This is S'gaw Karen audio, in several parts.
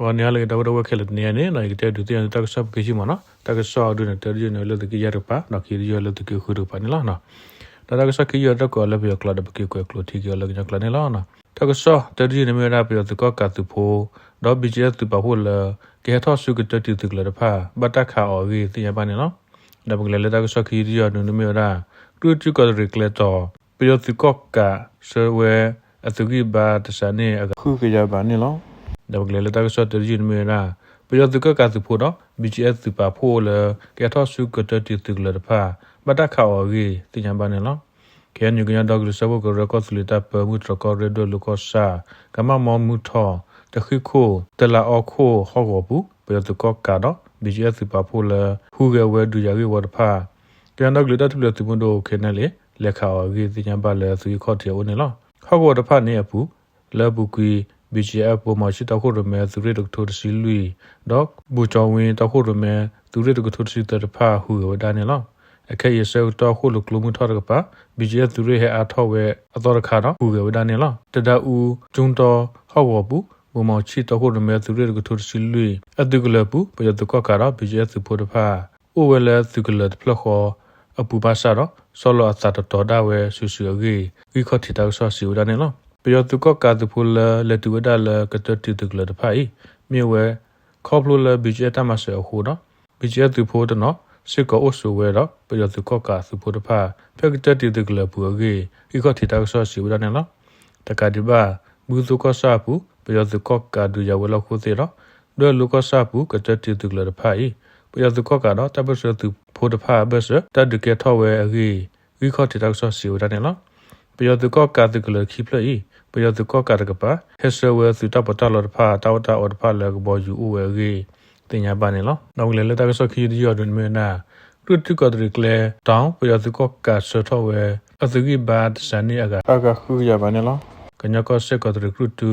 ဂီၤနံၤဟါလၢအဂ့ၤ ဒီပုၢ်ဝဲၢ်ခဲလၢာ် တနံၤအံၤန့ၣ် ယကတဲဒုးသ့ၣ်ညါသုတၢ်ကစီၣ်ပကဟံးမးနီၤ. တၢ်ကစီၣ်အဒုန့ၣ် တၢတယုၢ်န့ၣ် လၢသုးက့ယဲၢ်တကပၤ ဒီးခံတယုၢ်လၢသုးက့ဃုတကပၤန့ၣ်လီၤ. ဒီးတၢ်ကစီၣ်ခံယုၢ်တၢ်ကွဲးအီၤလၢပယီၤကျိာ်ဒီး ပက့ၤကွဲးကျိာ်ထံက့ၤအီၤလၢကညီကျိာ်န့ၣ်လီၤ. တၢ်ကစီၣ်တၢတယုၢ်န့ၣ်မ့ၢ်ဝဲဒၣ် ပယီၤသုးကီၣ်ကးသုးဖိ ဒီး ဘံၣ်ကၠံၣ်အဲၣ် သုးပာ်ဖှိၣ်လၢ ကဟဲထီၣ်ဆူကတၢၢ်တံၤသုးကလၢၤတဖၣ် ဘၣ်တၢ်ခးအီၤအဂ့ၢ်သ့ၣ်ညါဘၣ်န့ၣ်လီၤ. ဒီးပကလဲၤလၢတၢ်ကစီၣ်ခံယုၢ်တယုၢ်အဒုန့ၣ်မ့ၢ်ဝဲဒၣ် ကြုၢ်တုကီးတရံးကျဲတီၤ ပယီၤသုးကီၣ်ကးဆှၢဝဲအသုးဂံၢ်ဘါတစးန့ၣ်အဂၤဃုကယၤဘးန့ၣ်လီၤ. ဒီးပကလဲၤလၢတၢ်ကစီၣ်တၢတယုၢ်န့ၣ်မ့ၢ်ဝဲဒၣ် ပယီၤသုးကီၣ်ကးသုးဖိဒီး ဘံၣ်ကၠံၣ်အဲၣ် သုးပာ်ဖှိၣ်လၢ ကဟဲထီၣ်ဆူကတၢၢ်တံၤသုးကလၢၤတဖၣ် ဘၣ်တၢ်ခးအီၤအဂ့ၢ်သ့ၣ်ညါဘၣ်န့ၣ်လီၤ. ခဲအံၤနုာ်ကညီဒီကလုာ်စၢဖှိၣ်ကရၢကီၢ်သူလ့ၤတၢ်ပၢ မုၢ်တြီၤကီၢ်ရ့ဒိၣ်လိၤကီၢ်ဆၣ် ကမၣ်မီမုၢ်ထီၣ် တဃံးခိၣ် တလးအီခိၣ်ဟီၣ်ကဝီၤပူၤ ပယီၤသုးကီၣ်ကးဒီး ဘံၣ်ကၠံၣ်အဲၣ် သုးပာ်ဖှိၣ်လၢ ဟူးဂဲၤဝဲဒုးယၤဂ့ၢ်ဝီတဖၣ် ကညီဒီကလုာ်တၢ်ထူၣ်ဖျဲးသုးမုၢ်ဒိၣ် ခဲနလ့ လဲၤခးအီၤအဂ့ၢ်သ့ၣ်ညါဘၣ်လၢသုးဂံၢ်ခီၣ်ထံးအအိၣ်န့ၣ်လီၤ. ဟီၣ်ကဝီၤတဖၣ်န့ၣ်အပူၤ လၢအပူၤကွံာ် ဘံၣ်ကၠံၣ်အဲၣ် ဘိမီၤဆံၣ်တီခိၣ်ရိၣ်မဲ သုးရ့ၣ်တကထိတဆံလွံၢ် ဒီး ဘူၣ်ကၠီဝ့တီခိၣ်ရိၣ်မဲ သုးရ့ၣ်တကထိတဆံသၢတဖၣ် ဟူးဂဲၤဝဲဒၣ်န့ၣ်လီၤ. အခဲအံၤအဆၢကတီၢ် ဃိၣ်လိာ်ကျိမုၢ်ထီၣ်တကပၤ ဘံၣ်ကၠံၣ်အဲၣ် သုးရ့ၣ်ဟဲအါထီၣ်ဝဲအသီတခါဒီး ဟူးဂဲၤဝဲဒၣ်န့ၣ်လီၤ. တဒါအူ ကၠူတီ ဟီၣ်ကဝီၤပူၤ ဘိမီၤဆံၣ်တီခိၣ်ရိၣ်မဲ သုးရ့ၣ်တကထိတဆံလွံၢ် အသုးကလၢၤပူၤ ပယီၤသုးကီၣ်ကးဒီး ဘံၣ်ကၠံၣ်အဲၣ် သုးဖိတဖၣ် အိၣ်ဝဲလၢသုးကလၢၤတဖျၢၣ်ဃီအပူၤဘၣ်ဆၣ်ဒီး ဆီလီၤအသးတတီၤဒၣ်ဝဲစုာ်စုာ်အဂ့ၢ် ဂံၢ်ခီၣ်ထံးတၢ်ကစီၣ်စံးဝဲဒၣ်န့ၣ်လီၤ. ပယီၤသုးကီၣ်ကးသုးဖိလၢ လဲၤတုၤဝဲဒၣ်လၢကတၢၢ်တံၤသုးကလၢၤတဖၣ်အံၤ မ့ၢ်ဝဲ ခီဖျိလၢ ဘံၣ်ကၠံၣ်အဲၣ် တၢ်မၤစၢၤအဃိဒီး ဘံၣ်ကၠံၣ်အဲၣ် သုးဖိတနီၤ စ့ၢ်ကီးအိၣ်ဆိးဝဲဒီး ပယီၤသုးကီၣ်ကးသုးဖိတဖၣ် ဖဲကတၢၢ်တံၤသုးကလၢၤပူၤအဂ့ၢ် ဂံၢ်ခီၣ်ထံးတၢ်ကစီၣ်စံးဝဲဒၣ်န့ၣ်လီၤ. တကးဒံးဘၣ် ဘုသိကီၢ်ဆၣ်အပူၤ ပယီၤသုးကီၣ်ကးဒုးယၤဝဲလီၢ်ခိၣ်သ့ၣ်ဒီး ဒွဲၣ်လိကီၢ်ဆၣ်အပူၤ ကတၢၢ်တံၤသုးကလၢၤတဖၣ်အံၤ ပယီၤသုးကီၣ်ကးဒီးတၢ်ပၢၢ်ဆၢသုးဖိတဖၣ်အဘၢၣ်စၢၤ တၢ်ဒုးကဲထီၣ်ဝဲအဂ့ၢ် ဂံၢ်ခီၣ်ထံးတၢ်ကစီၣ်စံးဝဲဒၣ်န့ၣ်လီၤ. ပယီၤသုးကီၣ်ကးသုးကလၢၤခံဖျၢၣ်အံၤ ပယီၤသုးကီၣ်ကးတကပၤ ဟဲဆှၢဝဲသုးတၢ်ပီးတၢ်လီတဖၣ် တၢ်အီၣ်တၢ်အီတဖၣ်လၢကဘီယူၤအိၣ်ဝဲအဂ့ၢ် သ့ၣ်ညါဘၣ်န့ၣ်လီၤ. ဒီးပကလဲၤလၢတၢ်ကစီၣ်ခံယုၢ်တယုၢ်အဒုန့ၣ်မ့ၢ်ဝဲဒၣ် ကြုၢ်တုကီးတရံးကျဲတီၤ ပယီၤသုးကီၣ်ကးဆှၢထီၣ်ဝဲ အသုးဂံၢ်ဘါတစးန့ၣ်အဂၤ အဂၤဃုကယၤဘးန့ၣ်လီၤ. ကညီကီၢ်စဲၣ်ကီးတရံးကြုၢ်တ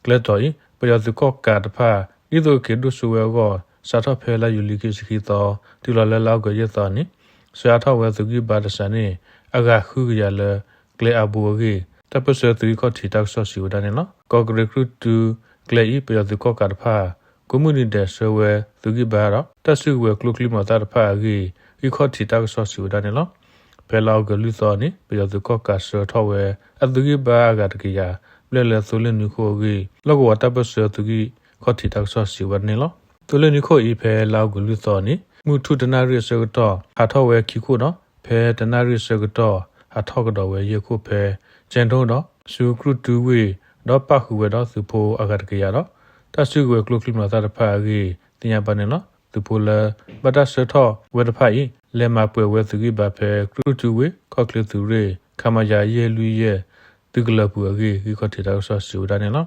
ုကျဲတီၤအံၤ ပယီၤသုးကီၣ်ကးတဖၣ် ဒ်သိးကက့ၤဒိၣ်စိဝဲအဂီၢ် စးထီၣ်ဖဲလါယူၤလံခံဆံခံသီ တုၤလီၤလၢလါအီကူးယဲၢ်သီအနံၤ ဆှၢအါထီၣ်ဝဲသုးဂံၢ်ဘါတစးန့ၣ် အဂၤဃုကယၤလၢ ကျဲအါဘိအဂ့ၢ် တၢ်ပၢၢ်ဆၢသုးဂံၢ်ခီၣ်ထံးတၢ်ကစီၣ်စံးဝဲဒၣ်န့ၣ်လီၤ. ကီးတရံးကြုၢ်တုကျဲအံၤ ပယီၤသုးကီၣ်ကးတဖၣ် ကိးမုၢ်နံၤဒဲးဆှၢဝဲသုးဂံၢ်ဘါဒီး တၢ်စုကဝဲၤကျိချံမျိာ်သၣ်တဖၣ်အဂ့ၢ် ဂံၢ်ခီၣ်ထံးတၢ်ကစီၣ်စံးဝဲဒၣ်န့ၣ်လီၤ. ဖဲလါအီကူးလွံၢ်သီအနံၤ ပယီၤသုးကီၣ်ကးဆှၢထီၣ်ဝဲ အသုးဂံၢ်ဘါအဂၤတကယၤ ဘျဲၣ်လၢသိလ့ၣ်နွံခိၣ်အဂ့ၢ် လီၢ်ကဝီၤတၢ်ပၢၢ်ဆၢသုးဂံၢ်ခီၣ်ထံးတၢ်ကစီၣ်စံးဝဲဒၣ်န့ၣ်လီၤ. သိလ့ၣ်နွံခိၣ်အံၤ ဖဲလါအီကူးလွံၢ်သီအနံၤ မုၢ်ထူၣ်တနၣ်ရံၣ်အဆၢကတီၢ် ဟးထီၣ်ဝဲခံခိၣ်ဒီး ဖဲတနၣ်ရံၣ်အဆၢကတီၢ် ဟးထီၣ်ကဒီးဝဲယဲၢ်ခိၣ်ဖဲ ကၠဲဒိၣ်ဒီး ဆူကြုၢ်တုဝ့ၢ် ဒီးပၣ်ဃုာ်ဝဲဒီးသုးဖိအဂၤတကယၤဒီး တၢ်စုကဝဲၤကျိချံမျိာ်သၣ်တဖၣ်အဂ့ၢ် သ့ၣ်ညါဘၣ်န့ၣ်လီၤ. သုးဖိလၢ ဘၣ်တၢ်ဆှၢထီၣ်ဝဲတဖၣ်အံၤ လဲၤမၤပှဲၤဝဲသုးဂံၢ်ဘါဖဲ ကြုၢ်တုဝ့ၢ် ခီၣ်ချ့သုးရ့ၣ် ခမရ ယဲၢ်လွံၢ်ယဲၢ် သုးကလၢၤပူၤအဂ့ၢ် ဂံၢ်ခီၣ်ထံးတၢ်ကစီၣ်စံးဝဲဒၣ်န့ၣ်လီၤ.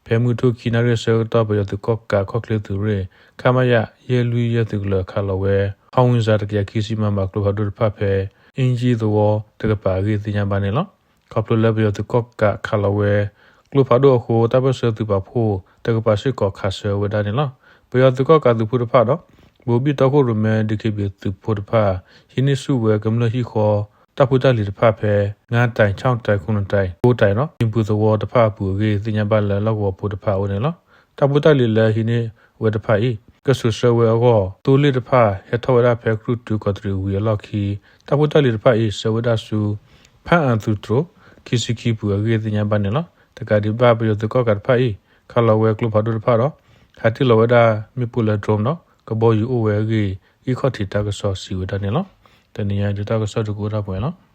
ဖဲမုၢ်ထူၣ်ခံနၣ်ရံၣ်အဆၢကတီၢ် ပယီၤသုးကီၣ်ကးခီၣ်ချ့သုးရ့ၣ် ခမရ ယဲၢ်လွံၢ်ယဲၢ် သုးကလၢၤခးလီၤဝဲ ဟီဝ့ၣ်စၢ တကယၤခံဆံ မမ ကျိဖးဒိၣ်တဖၣ်ဖဲ အ့ၣ်ကၠံၣ်သဝီတကပၤအဂ့ၢ် သ့ၣ်ညါဘၣ်န့ၣ်လီၤ. ခီဖျိလၢပယီၤသုးကီၣ်ကးခးလီၤဝဲ ကျိဖးဒိၣ်အဃိ တၢ်ပၢၢ်ဆၢသုးပာ်ဖှိၣ်တကပၤစ့ၢ်ကီးခးဆှၢဝဲဒၣ်န့ၣ်လီၤ. ပယီၤသုးကီၣ်ကးသုးဖိတဖၣ်ဒီး ဘိၤဘံၣ်တီခိၣ်ရိၣ်မဲ ဒံၣ်ခ့ဘံၣ် သုးဖိတဖၣ် ဟံးန့ၢ်ဆူၣ်ဝဲကမျၢၢ်ဟံၣ်ဃီ တၢ်ဖိတၢ်လံၤတဖၣ်ဖဲ ငါးတိုင် ခြောက်တိုင် ခုနစ်တိုင် ကိုးတိုင် ဒီး ဟံၣ်ပူၤသဝီတဖၣ်အပူၤအဂ့ၢ် သ့ၣ်ညါဘၣ်လၢလီၢ်ကဝီၤဖိတဖၣ်အအိၣ်န့ၣ်လီၤ. တၢ်ဖိတၢ်လံၤလၢဟံးန့ၢ်ဝဲတဖၣ်အံၤ ကစိာ်ဆှၢဝဲအဂီၢ် သိလ့ၣ်တဖၣ် ဟဲထီၣ်ဝဲဒၣ်ဖဲကြုၢ်တုကီးတရံးဝံၤအလီၢ်ခံ တၢ်ဖိတၢ်လံၤတဖၣ်အံၤ ဆှၢဝဲဒၣ်ဆူ ဖၣ်အၣ်သုးတြိၤ ခံဆံခံပူၤအဂ့ၢ် သ့ၣ်ညါဘၣ်န့ၣ်လီၤ. တကးဒံးဘၣ် ပယီၤသုးကီၣ်ကးတဖၣ်အံၤ ခးလီၤဝဲကျိဖးဒိၣ်တဖၣ်ဒီး ဟးတ့ၢ်လီၤဝဲဒၣ်မ့ၣ်ပိၢ်လၢ drone ဒီး ကဘီယူၤအိၣ်ဝဲအဂ့ၢ် ဂံၢ်ခီၣ်ထံးတၢ်ကစီၣ်စံးဝဲဒၣ်န့ၣ်လီၤ. တနံၤညါဒုးတၢ်ကစီၣ်ဒုးကအိၣ်ဒၣ်ပှဲၤလီၤ.